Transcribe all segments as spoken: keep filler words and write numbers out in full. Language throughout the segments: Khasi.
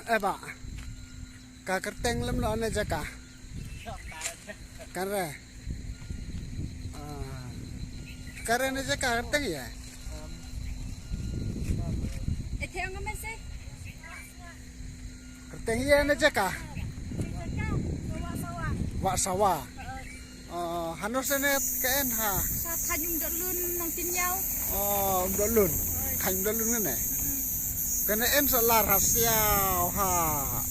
Eh ba. Ka kyrteng lem lo ne jaka. Kare. Ah. Kare ne jaka kyrteng ya. Kyrteng ya ne jaka. Wah Sawa. Oh, hano sene ka en ha. Sa Thaiñ Umdohlun Nongtynñiaw. Oh, Umdohlun. Thaiñ Umdohlun ngane. Kane en sa lar ha siaw ha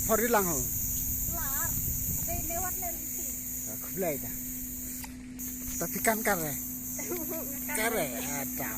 Phorilang ho. Lar. Dei lewat le lisi. Khublai da. Tapi kan kare. Kare ata.